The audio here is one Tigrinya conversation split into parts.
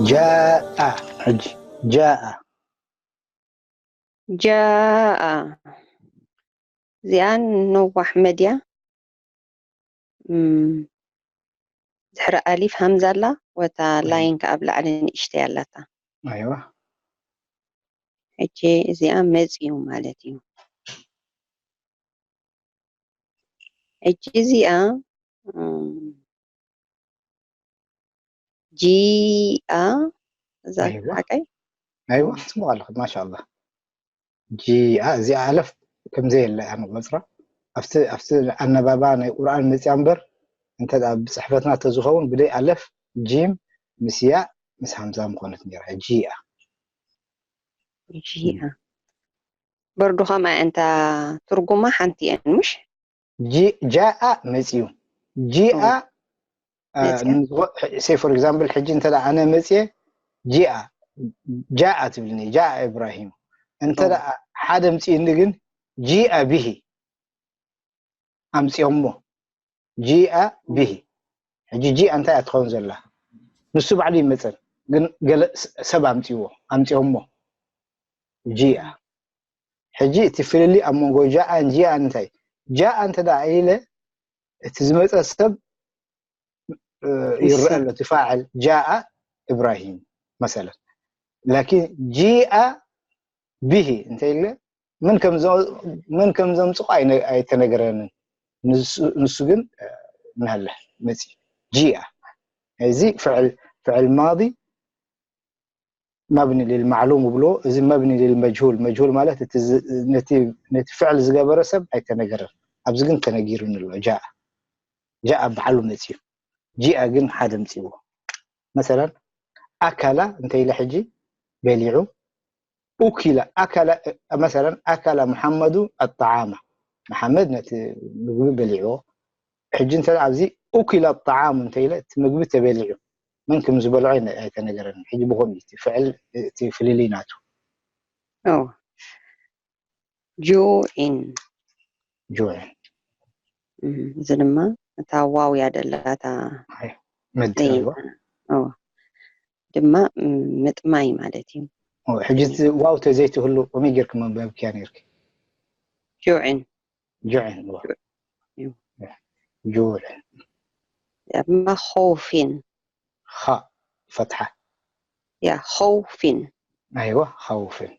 ጃኣ። ሕጂ ጃኣ። ጃኣ። እዚኣ ነዋሕ መድያ። ድሕሪ ኣሊፍ ሃምዛ ኣላ፣ ወታ ላይን ከኣ ኣብ ላዕሊ ንእሽተይ ኣላታ። ኣይዋ። ሕጂ እዚኣ መጽዩ ማለት እዩ። ሕጂ እዚኣ ጂኣ እዛ ሓቀይ ኣይዋ፣ ጽቡቕ ኣለኹ። ማሻኣላ። ጂኣ፣ እዚኣ ኣለፍ ከምዘየለ እያ መቑጸራ። ኣብቲ ኣብቲ ኣነባባ ናይ ቁርኣን መጽያ እምበር፣ እንተ ደኣ ብጽሕፈትና ተዝኸውን፣ ብደይ ኣለፍ፣ ጂም ምስ ያእ ምስ ሃምዛ ምኾነት ነይራ። ጂኣ። ጂኣ። በርዱ ከምኣ እንታ ትርጉማ ሓንቲ እየን፣ ምሽ? ጂ-፣ ጃኣ መጽዩ። ጂኣ፣ ኦ፣ አ፣ መጽያ። ንዝኾ-፣ ሕ-፣ say for example፣ ሕጂ እንተ ደኣ ኣነ መጽየ፣ ጂኣ፣ ጃኣ ትብልኒ፣ ጃኣ ኢብራሂም። እንተ ኦ። ደኣ ሓደ ኣምጽዩኒ ግን፣ ጂኣ ቢሂ፣ ኣምጽዮሞ። ጂኣ ቢሂ። ሕጂ ጂኣ እንታይ እያ ትኸውን ዘላ? ንሱ ባዕሉ ይመጸን፣ ግን ገለ ስ-፣ ሰብ ኣምጽዎ፣ ኣምጽዮሞ። ጂኣ። ሕጂ እቲ ፍልልይ ኣብ መንጎ ጃኣን ጂኣን እንታይ? ጃኣ እንተ ደኣ ኢለ፣ እቲ ዝመጸ ሰብ፣ እ፣ ይረአ ኣሎ፣ እቲ ፋዕል፣ ጃኣ ኢብራሂም መሰለን። ላኪን ጂኣ ቢሂ እንተ ኢለ፣ መን ከም ዘ-፣ መን ከም ዘምጽኦ ኣይነ-፣ ኣይተነገረንን። ንሱ፣ ንሱ ግን፣ እ፣ እናሃለ መጺ። ጂኣ። እዚ ፍዕል፣ ፍዕል ማዲ መብኒ ሊልማዕሉም ይብሎ። እዚ መብኒ ሊልመጅሁል። መጅሁል ማለት እቲ ዝ-፣ ነቲ፣ ነቲ ፍዕል ዝገበረ ሰብ ኣይተነገረን። ኣብዚ ግን ተነጊሩኒ ኣሎ። ጃኣ። ጃኣ ባዕሉ መጺኡ። ጂኣ ግን ሓደ ኣምጺዎ። መሰለን፣ ኣከላ እንተ ኢለ ሕጂ በሊዑ፣ ኡኪለ፣ ኣከለ፣ መሰለን፣ ኣከለ መሓመዱ ኣጠዓመ። መሓመድ ነቲ ምግቢ በሊዕዎ። ሕጂ እንተ ኣብዚ ኡኪለ ኣጠዓሙ እንተ ኢለ፣ እቲ ምግቢ ተበሊዑ። መን ከም ዝበልዖ ኣይነ-፣ ኣይተነገረንን። ሕጂ ብኸምኡ እዩ እቲ ፍዕል፣ እቲ ፍልልይ ናቱ። ኦ። ጁዒን። ጁዒን። እም፣ እዚ ድማ እታ ዋው እያ ደላ፣ እታ ኣይ፣ መድ ለይና። ኦ። ድማ፣ እም፣ ምጥማይ ማለት እዩ። ኦ፣ ሕጂ እቲ ዋው ተዘይትህሉ ከመይ ጌርኪ መንበብክያ ኔርኪ? ጁዒን። ጁዒን፣ ዋ። እዩ። ጁዒን። ድማ ኸውፊን። ኻእ ፈትሓ። ያ፣ ኸውፊን። ኣይዋ፣ ኸውፊን።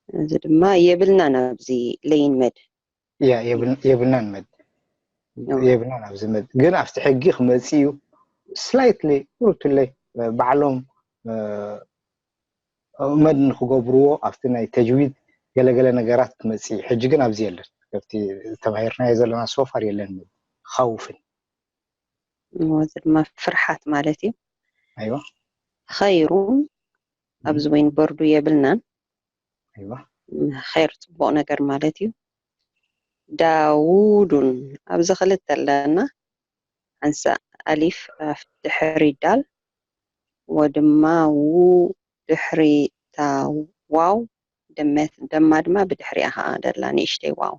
እዚ ድማ የብልናን ኣብዚ ለይን መድ። ያ፣ የብል-፣ የብልናን መድ። ኦ። የብልናን ኣብዚ መድ። ግን ኣብቲ ሕጊ ክመጽእ እዩ። ስላይትሊ፣ ቁሩብ ትለይ፣ ባዕሎም፣ እ፣ መድ ንክገብርዎ ኣብቲ ናይ ተጅዊድ ገለገለ ነገራት ክመጽእ እዩ። ሕጂ ግን ኣብዚ የለን። ካብቲ ተማሂርናዮ ዘለና ሶፋር የለን መድ። ኸውፍን። እሞ እዚ ድማ ፍርሓት ማለት እዩ። ኣይዋ። ኸይሩን ኣብዚ ወይን በርዱ የብልናን። ኣይዋ። ኸይር ጽቡቕ ነገር ማለት እዩ። ዳውዱን ኣብዚ ክልተ ኣለና። ሓንሳእ ኣሊፍ ኣፍ ድሕሪ ዳል፣ ወድማ ው ድሕሪ እታ ዋው፣ ደመት-፣ ደማ ድማ ብድሕሪኣ ኸኣ ደላ ንእሽተይ ዋው።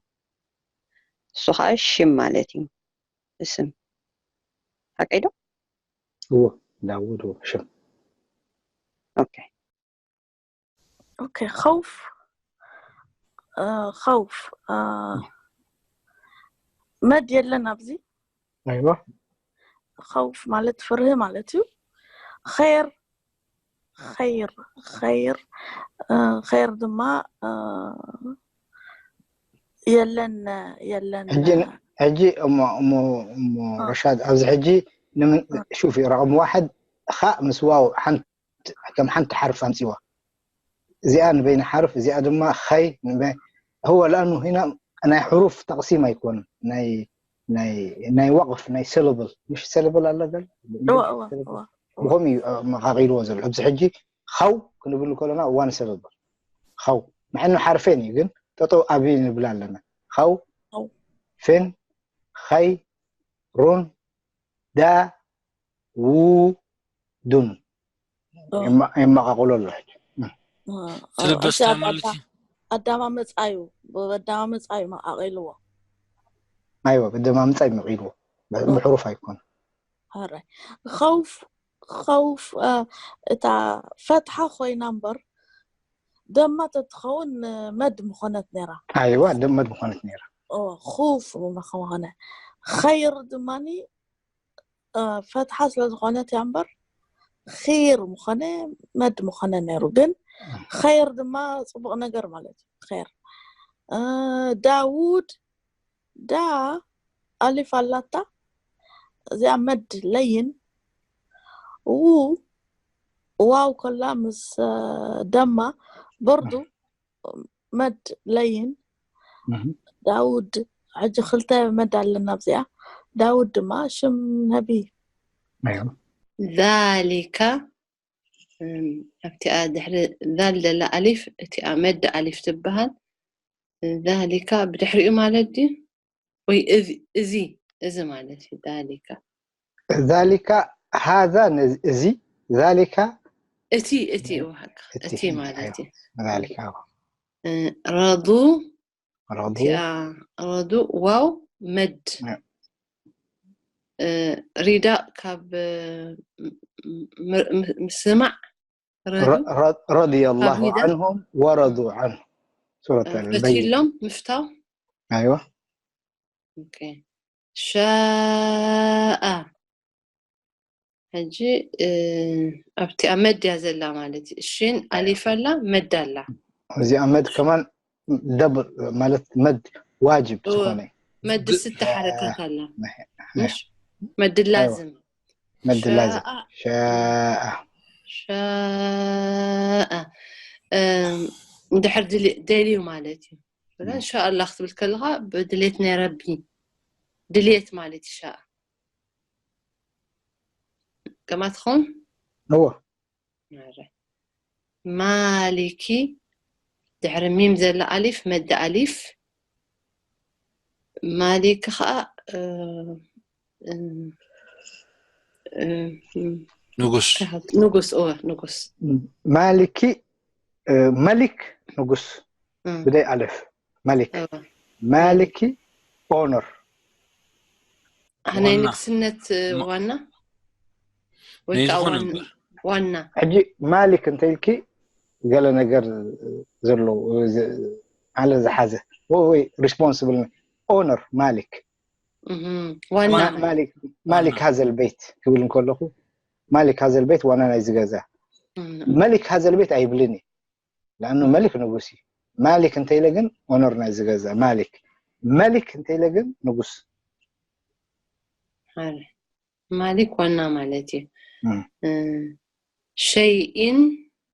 እሱ ኸኣ ሽም ማለት እዩ። እስም። ሓቀይ ዶ? እዎ፣ ዳውድ እዎ፣ ሽም። ኦኬ። ኦኬ፣ ኸውፍ፣ እ፣ ኸውፍ፣ እ፣ መድ የለን ኣብዚ። ኣይዋ። ኸውፍ ማለት ፍርሂ ማለት እዩ። ኸይር፣ ኸይር፣ ኸይር፣ እ፣ ኸይር ድማ፣ እ፣ የለን፣ የለን። ሕጂ፣ ሕጂ እሞ፣ እሞ፣ እሞ እ። ረሻድ፣ ኣብዚ ሕጂ ንምን-፣ እ። ሹፊ፣ ረቐም ዋሕድ ኻእ ምስ ዋው ሓንቲ፣ ከም ሓንቲ ሓርፍ ኣምጺዋ። እዚኣ ንበይና ሓርፍ፣ እዚኣ ድማ ኸይ፣ ንበ-፣ هو لأنه هنا ናይ ሕሩፍ ተቕሲም ኣይኮነን። ናይ፣ ናይ፣ ናይ ወቕፍ፣ ናይ ሰለብል። ምሽ ሰለብል ኣለ ገለ? እወ፣ እወ፣ እወ፣ እወ። ብኸምኡ እዩ፣ እ፣ መቓቒልዎ ዘሎ። ኣብዚ ሕጂ ኸው ክንብል ከለና ዋን ሰለብል። ኸው። መዐኑ ሓርፌን እዩ፣ ግን ጠጠው ኣብ ንብል ኣለና። ኸው፣ ኸው። ፌን፣ ኸይ፣ ሩን፣ ዳ፣ ው፣ ዱን። ኦ። የማ-፣ የመቓቕሎ ኣሎ ሕጂ። እ። እ፣ እ፣ ትልበስ እሺ፣ እንታይ ኣባ፣ ማለት ኣባ። እዩ? ኣዳማመፃ እዩ። ብኣዳማመፃ እዩ መቃቂልዎ። ኣይወ ብደማምፃ ይምቂልዎ። ብሕሩፍ ኣይኮን። ረ ከውፍ ከውፍ እታ ፈትሓ ኮይና እምበር ደማ ተትኸውን መድ ምኾነት ነራ። ኣይዋ ደመድ ምኾነት ነራ። ኹፍ ምኾነ ኸይር ድማ ፈትሓ ስለዝኾነት እያ እምበር ር ምኾነ መድ ምኾነ ነሩ። ግን ኸይር ድማ ፅቡቅ ነገር ማለት እዩ። ር ዳውድ ዳ ኣሊፍ ኣላታ እዚኣ መድ ለይን ው ዋው ከላ ምስ ደማ በርዱ መድ ለይን ዳውድ ሕጂ ክልተ መድ ኣለና ኣብዚኣ። ዳውድ ድማ ሽም ነቢ ኣይዋ ዛሊካ ኣብቲኣ ድሕሪ ዛል ዘላ ኣሊፍ እቲኣ መድ ኣሊፍ ትበሃል። ዛሊካ ብድሕሪኡ ማለት ድዩ ወይ እዚ እዚ እዚ ማለት እዩ። ዛሊካ ዛሊካ ሃዛ እዚ ዛሊካ እቲ እቲ እዋሃካ እቲ እቲ ማለት እዩ። ዛሊካ ረዱ ረዱ እቲኣ ረዱ ዋው መድ ሪዳ ካብ ምስማዕ ረዱ رضي الله ሪዳ عنهم ورضوا عنه سورة البينة ፈትሎም ምፍታው أيوة ሸኣ ሕጂ ኣብቲ ኣብ መድ እያ ዘላ ማለት እዩ። እሽን ኣሊፍ ኣላ መድ ኣላ። እዚኣ መድ ከማን ደብል ማለት መድ ዋጅብ ዝኾነ መድ ስተ ሓረካት ኣላ ምሽ መድ ላዝም መድ ላዝም ሸኣ ሸኣ ሸኣ ድሕር ደልዩ ማለት እዩ። እንሻኣላ ክትብል ከለካ ብድሌት ናይ ረቢ ድልየት ማለት እዩ። ሸኣ ከማ ትኸውን እዎ ማሊኪ ድሕሪ ሚም ዘላ ኣሊፍ መዲ ኣሊፍ ማሊኪ ከዓ ንጉስ ንጉስ እወ ንጉስ ማሊኪ መሊክ ንጉስ ብደይ ኣልፍ መሊክ ማሊኪ ኦነር ናይ ንግስነት ዋና ወይ ከዓ ዋና ሕጂ ማሊክ እንተኢልኪ ገለ ነገር ዘለዎ ዓለ ዝሓዘ ወይ ሪስፖንስብል ኦነር ማሊክ ዋና ማሊክ ሀዘል ቤት ክብል እንከለኹ ማሊክ ሀዘል ቤት ዋና ናይ ዝገዛ መሊክ ሀዘል ቤት ኣይብልን እዩ ለኣኑ መሊክ ንጉስ እዩ ማሊክ እንተኢለ ግን ኦነር ናይ ዝገዛ ማሊክ መሊክ እንተኢለ ግን ንጉስ ማሊክ ዋና ማለት እዩ ሸይኢን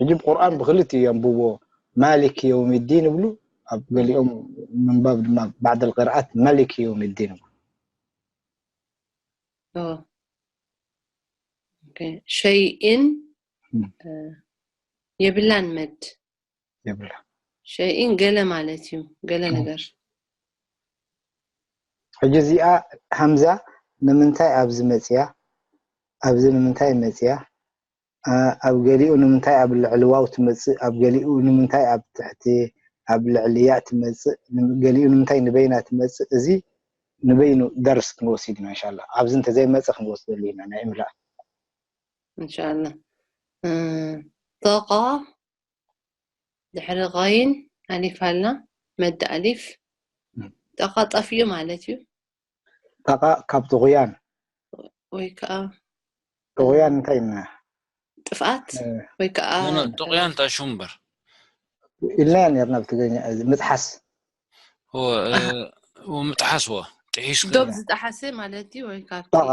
ሕጂ ቁርኣን ብክልት እዩ ኣንብቦ ማሊክ የውም ዲን ይብሉ ኣብ ገሊኦም ምንባብ ድማ ባዕድ ልቅርኣት መሊክ የውም ዲን ይብሉ ሸይኢን የብላን መድ የብላ ሸይኢን ገለ ማለት እዩ ገለ ነገር ሕጂ እዚኣ ሃምዛ ንምንታይ ኣብዚ መፅያ ኣብዚ ንምንታይ መፅያ ኣብ ገሊኡ ንምንታይ ኣብ ልዕሊ ዋው ትመፅእ ኣብ ገሊኡ ንምንታይ ኣብ ትሕቲ ኣብ ልዕሊ ያእ ትመፅእ ገሊኡ ንምንታይ ንበይና ትመፅእ እዚ ንበይኑ ደርስ ክንወስድ ኢና እንሻላ ኣብዚ እንተዘይመፀ ክንወስደሉ ኢና ናይ እምላ እንሻላ ጠቃ ድሕሪ ቐይን ኣሊፍ ኣላ መዲ ኣሊፍ ጠቃ ጠፊኡ ማለት እዩ ጠቃ ካብ ጥቑያን ወይ ከዓ ጥቑያን እንታይ ኢልና ጥፍኣት ወይ ከዓ ጥቑያን ታሹ እምበር ኢልናያ ነርና ብትግርኛ ምጥሓስ ምጥሓስ ወ ጥሒስ ዶብ ዝጠሓሰ ማለት እዩ ወይ ካብ ጠቃ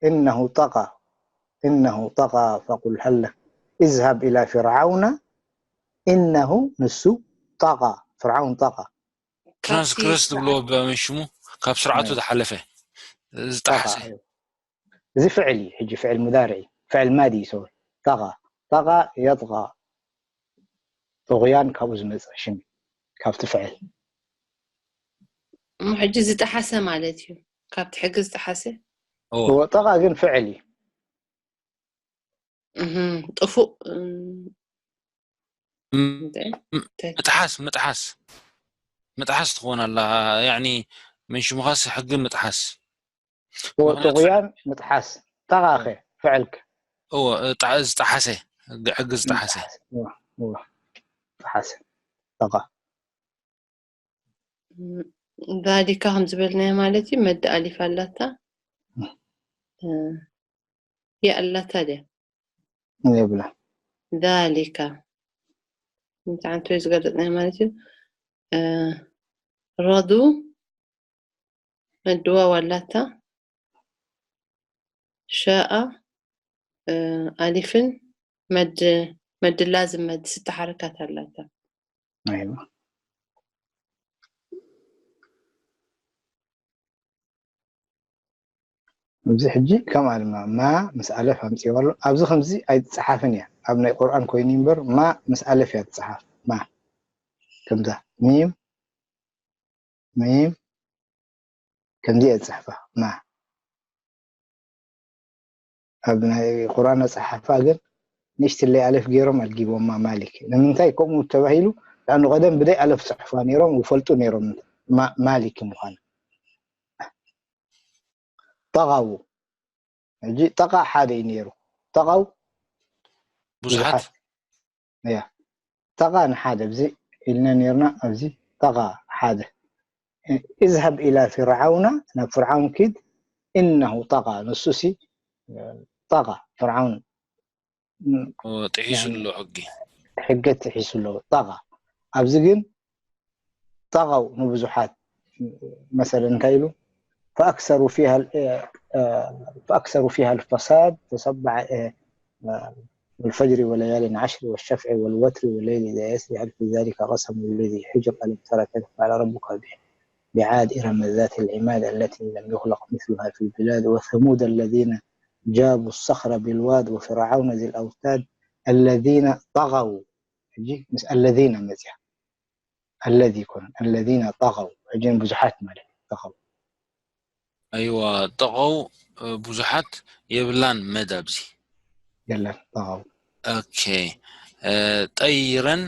እነሁ ጠቃ እነሁ ጠቃ ፈቁል ሀለ እዝሃብ ኢላ ፊርዓውና እነሁ ንሱ ጠቃ ፍርዓውን ጠቃ ትራንስግረስ ትብልዎ በምን ሽሙ ካብ ስርዓቱ ዝሓለፈ ዝጠሓሰ እዚ ፍዕል እዩ ሕጂ ፍዕል ሙዳርዒ ፍዕል ማዲ እዩ ሰው ጠቃ ጠቃ የጥቃ ጥቑያን ካብኡ ዝመፀ ሽም ካብቲ ፍዕል እሞ ሕጂ ዝጠሓሰ ማለት እዩ ካብቲ ሕጊ ዝጠሓሰ ጠቃ ግን ፍዕል እዩ ጥፉእ እንታይ እንታይ ምጥሓስ ምጥሓስ ምጥሓስ ትኾን ኣላ። ያኒ ምን ሽሙኻስ ሕጊ ምጥሓስ እዎ ምኽንያቱ ጥቑያን ምጥሓስ ጠቓኸ ፍዕልክ እዎ ጣ- ዝጠሓሰ ሕጊ ሕጊ ዝጠሓሰ ምጥሓስ እዎ እዎ ጠሓሰ ጠቓ ዛሊካ ከም ዝበልናዮ ማለት እዩ። መዲ ኣሊፍ ኣላታ እ፣ ያ ኣላታ ድያ የብላ ዛሊካ እንታይ ዓይነት ወይ ዝገለጽናዮ ማለት እዩ። እ፣ ረዱ መዲ ዋው ኣላታ ሻኣ እ፣ ኣሊፍን መድ መድ ላዝም መድ ስተ ሓረካት ኣላታ። ኣይዋ ኣብዚ ሕጂ ከምኣ ድማ ማ ምስ ኣለፍ ኣምፅዋ ኣሎ። ኣብዚ ከምዚ ኣይትፀሓፍን እያ። ኣብ ናይ ቁርኣን ኮይኑ እምበር ማ ምስ ኣለፍ እያ ትፀሓፍ። ማ ከምዛ ሚም ሚም ከምዚ እያ ትፅሕፋ ማ ኣብ ናይ ቁርኣን ኣፀሓሕፋ ግን ንእሽትለይ ኣለፍ ገይሮም ኣልጊቦማ ማሊክ። ንምንታይ ከምኡ ተባሂሉ? ላኣኑ ቀደም ብደይ ኣለፍ ፅሕፋ ነይሮም ይፈልጡ ነይሮም ማ- ማሊክ ምዃኑ። ጠቓው ሕጂ ጠቓ ሓደ እዩ ነይሩ። ጠቓው ብዙሓት እያ ጠቓ ንሓደ ኣብዚ ኢልና ነይርና። ኣብዚ ጠቓ ሓደ اذهب إلى فرعون ናብ ፍርዓውን ኪድ إنه طغى ንሱ ሲ ጠቓ ፍርዓውን ኦ፣ ጥሒሱ ኣሎ ሕጊ ሕገ ጥሒሱ ኣለዎ ጠቓ ኣብዚ ግን ጠቐው ንብዙሓት መሰለ እንታይ ኢሉ فأكثروا فيها ال- آه، فأكثروا فيها الفساد ተሰባዕ والفجر وليال عشر والشفع والوتر والليل إذا يسر هل في ذلك قسم لذي حجر ألم تر كيف فعل ربك بعاد إرم ذات العماد التي لم يخلق مثلها في البلاد وثمود الذين جابوا الصخر بالواد وفرعون ذي الأوتاد الذين طغوا ሕጂ ምስ الذين መፅያ الذي ይኮነ الذين طغوا ሕጂ ብዙሓት ማለት እዩ طغوا ኣይዋ ጠቐው እ፣ ብዙሓት የብላን መድ ኣብዚ የለን طغوا ኦኬ እ፣ ጠይረን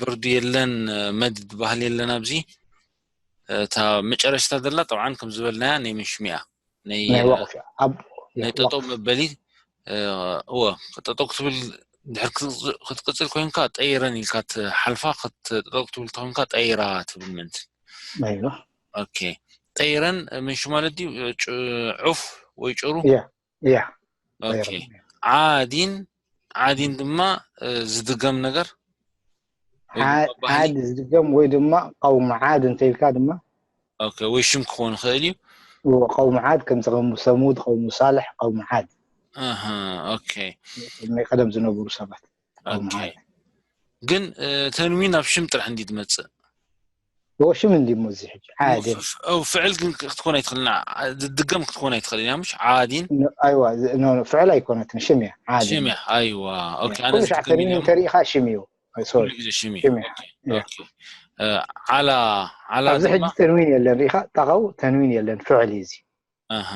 ብርዱ የለን እ፣ መድ ዝበሃል የለን ኣብዚ እታ መጨረሽታ ዘላ ጠብዓን ከም ዝበልናያ ናይ ምሽሚያ ናይ ናይ ወቕፍ ኣብ ናይ ጠጠው መበሊ እ፣ እወ ጠጠው ክትብል ድሕር ክትቅፅል ኮይንካ ጠይረን ኢልካ ትሓልፋ ጠጠው ክትብል ተኮይንካ ጠይራ ትብል ምንት ኣይዋ ኦኬ ጠይረን ምንሹ ማለት ድዩ ዑፍ ወይ ጭሩ እያ እያ ኦኬ ዓዲን ዓዲን ድማ እ፣ ዝድገም ነገር ወይ ድማ ባህሊ ዓድ ዝድገም ወይ ድማ ቀውሚ ዓድ እንተኢልካ ድማ ኦኬ ወይ ሽም ክኾን ይኽእል እዩ ቀውሚ ዓድ ከምዚ ከም ሰሙድ ቀውሚ ሳልሕ ቀውሚ ዓድ ኣሃ ኦኬ ቅድሚ ቀደም ዝነበሩ ሰባት ቀውሚ ኦኬ ዓድ ግን እ፣ ተንዊን ኣብ ሽም ጥራሕ እንዲ ትመፅእ እዎ ሽም እንዲ እሞ እዚ ሕጂ ዓድን ፍ- እ፣ ፍዕል ግን ክትኮን ኣይትኽእልና ዝድገም ክትኮን ኣይትኽእል እያ ምሽ ዓዲን ን- ኣይዋ ዝ- ኖ- ኖ፣ ፍዕል ኣይኮነትን ሽም እያ ዓድን ሽም እያ ኣይዋ ኦኬ ኣነ ኩሉ ሻዕ ዝድገም ተንዊን ኢሎም እንተሪኢኻ ሽም እዩ ሶሪ ኩሉ ግዜ ሽም እዩ ሽም እዩ ኦኬ እያ። ኦኬ እ፣ ዓላ ዓላ ኣብዚ ሕጂ ድማ ተንዊን የለን ሪኢኻ ጠቐው ተንዊን የለን ፍዕል እዩ እዚ ኣሃ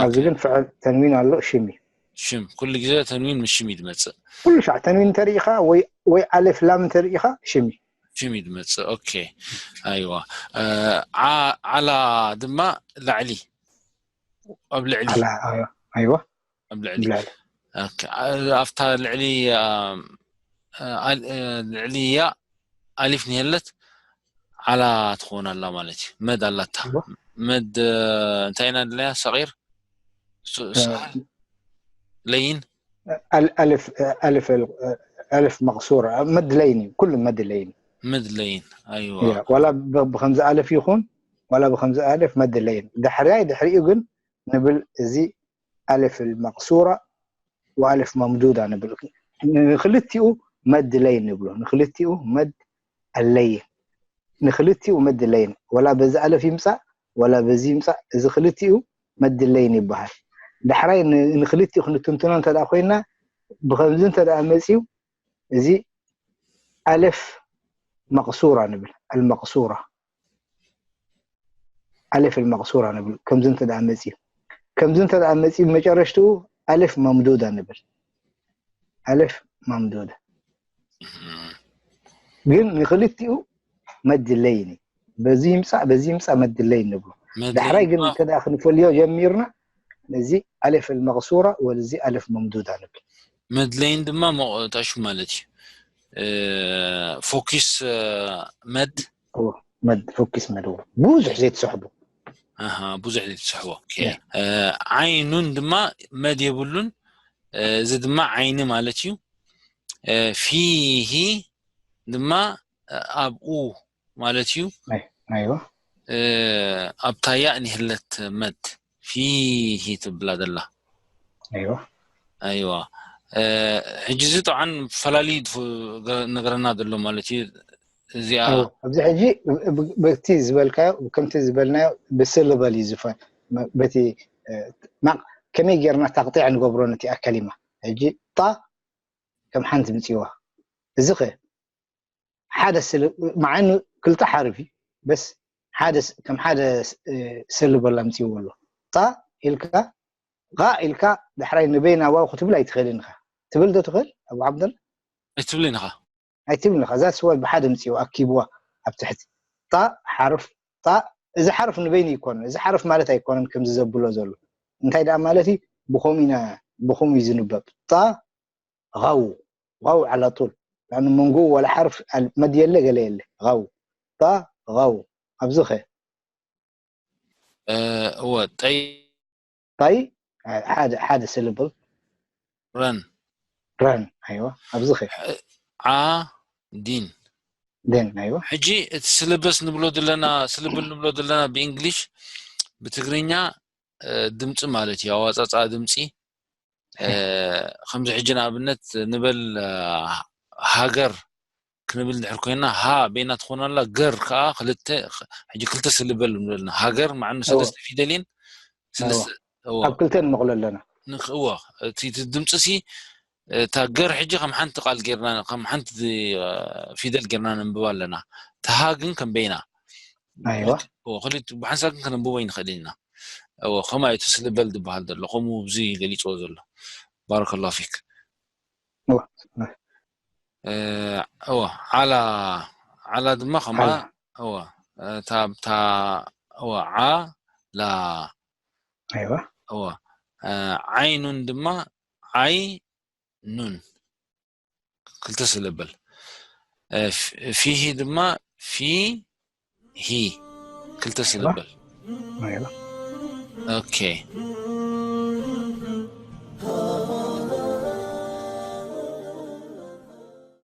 ኣብዚ ኦኬ ግን ፍዕል ተንዊን ኣሎ ሽም እዩ ሽም ኩሉ ግዜ ተንዊን ምስ ሽም እዩ ዝመፅእ ኩሉ ሻዕ ተንዊን እንተሪኢኻ ወይ ወይ ኣሌፍ ላም እንተሪኢኻ ሽም እዩ ሽም እዩ ዝመፅእ ኦኬ ኣይዋ እ፣ ዓ- ዓላ ድማ ላዕሊ ኣብ ልዕሊ ዓላ ኣዮ- ኣይዋ ኣብ ልዕሊ ብላዕሊ ኦኬ ኣ- ኣብታ ልዕሊ ኣ፣ ኣ፣ ኣል- እ፣ ልዕሊ ያ ኣሊፍ ንየለት ዓላ ትኾን ኣላ ማለት እዩ መድ ኣላታ እዋ። መድ እ፣ እንታይ ኢና ድለያ ሰቂር ሱ- እ፣ ሰሃል ለይን ኣል- ኣልፍ ኣልፍ ኣልፍ መቅሱራ መድ ለይን እዩ ኩሉ መድ ለይን መድ ለይን ኣይዋ እያ ዋላ ብ- ብከምዚ ኣልፍ ይኹን ዋላ ብከምዚ ኣልፍ መድ ለይን ዳሕሪያይ ድሕሪኡ ግን ንብል እዚ ኣልፍ መቅሱራ ወኣልፍ መምዱዳ ንብል ንክልቲኡ መድ ለይን ንብሎ ንክልቲኡ መድ ኣለይን ንክልቲኡ መድ ለይን ወላ በዚ ኣልፍ ይምፃእ ወላ በዚ ይምፃእ እዚ ክልቲኡ መድ ለይን ይበሃል ዳሕራይ ን- ንክልቲኡ ክንትንትኖ እንተ ኮይና ብከምዚ እንተ መፅዩ እዚ ኣልፍ መቅሱራ ንብል ኣልመቅሱራ ኣልፍ ኣልመቅሱራ ንብል ከምዚ እንተ መፅዩ ከምዚ እንተ መፅዩ መጨረሽትኡ ኣልፍ መምዱዳ ንብል ኣልፍ መምዱዳ ግን ንክልቲኡ መድለይን እዩ። በዚ ይምፃእ በዚ ይምፃእ መድለይን ንብሎ። ዳሕራይ ግን እንተ ደኣ ክንፈልዮ ጀሚርና ነዚ ኣለፍ መቅሱራ ወዚ ኣለፍ መምዱዳ ንብል። መድለይን ድማ መቆታሹ ማለት እዩ። ፎኪስ መድ መድ ፎኪስ መድ ብዙሕ ዘይትስሕቡ። ብዙሕ ዘይትስሕቦ። ዓይኑን ድማ መድ የብሉን። እዚ ድማ ዓይኒ ማለት እዩ። ፊሂ ድማ ኣብኡ ማለት እዩ። ኣይዋ ኣብታ ያእ ንህለት መድ ፊሂ ትብላ ዘላ። ኣይዋ ኣይዋ ሕጂ እዚ ጠብዓን ፈላሊ ነገረና ዘሎ ማለት እዩ። እዚኣ ኣብዚ ሕጂ በቲ ዝበልካዮ ከምቲ ዝበልናዮ ብስልበል እዩ ዝፈን በቲ ከመይ ጌርና ታቅጢዕ ንገብሮ ነቲ ኣከሊማ። ሕጂ ጣ ከም ሓንቲ ምፅዋ እዚ ኸ ሓደ ስል መዓኑ ክልተ ሓርፍ እዩ በስ ሓደ ከም ሓደ ስልበል ኣምፅዎ ኣሎ። ጣ ኢልካ ቃ ኢልካ ዳሕራይ ንበይና ዋው ክትብል ኣይትኽእልን ኢኻ። ትብል ዶ ትኽእል ኣቡ ዓብደላ? ኣይትብልን ኢኻ። ኣይትብልን ኢኻ። እዛ ስወል ብሓደ ምፅዎ ኣኪብዋ ኣብ ትሕቲ ጣ ሓርፍ ጣ እዚ ሓርፍ ንበይኑ ይኮነን። እዚ ሓርፍ ማለት ኣይኮነን ከምዚ ዘብሎ ዘሎ እንታይ ደኣ ማለት እዩ። ብኸምኡ ኢና ብኸምኡ እዩ ዝንበብ። ጣ غው غው على طول لأنه መንጎ ولا حرف መድ የለ ገለ የለ غው ጣ غው ኣብዚ ኸ እወ ጠይ ጣይ ሓደ ሓደ syllable ረን ረን ኣይዋ ኣብዚ ኸ ዓ ዲን ደን ኣይዋ ሕጂ እቲ ስልበስ ንብሎ ዘለና ስልብል ንብሎ ዘለና ብእንግሊሽ ብትግርኛ ድምፂ ማለት እዩ። ኣዋፃፃ ድምፂ ከምዚ ሕጂ ንኣብነት ንበል ሃገር ክንብል ድሕር ኮይና ሃ በይና ትኾን ኣላ ገር ከዓ ክልተ ሕጂ ክልተ ስልበል ንብለልና ሃገር ማዕኑ ሰለስተ ፊደል እየን። ካብ ክልተ ንመቕሎ ኣለና። ንክእዎ እቲ ድምፂ ሲ እታ ገር ሕጂ ከም ሓንቲ ቃል ጌርና ከም ሓንቲ ፊደል ጌርና ነንብባ ኣለና። ተሃ ግን ከም በይና ኣይዋ ክልቱ ብሓንሳብ ግን ከነንብቦ ይንኽእል ኢና። ከምኣ እዩ እቲ ስልበል ዝበሃል ዘሎ ከምኡ ብዙ ገሊፅዎ ዘሎ። ባረከላሁ ፊክ። እወ ዓላ ዓላ ድማ ከምኣ እወ እታ እታ እወ ዓላ ኣይዋ እወ ዓይኑን ድማ ዓይኑን ክልተ ስለበል ፊሂ ድማ ፊሂ ክልተ ስለበል ኣይዋ ኦኬ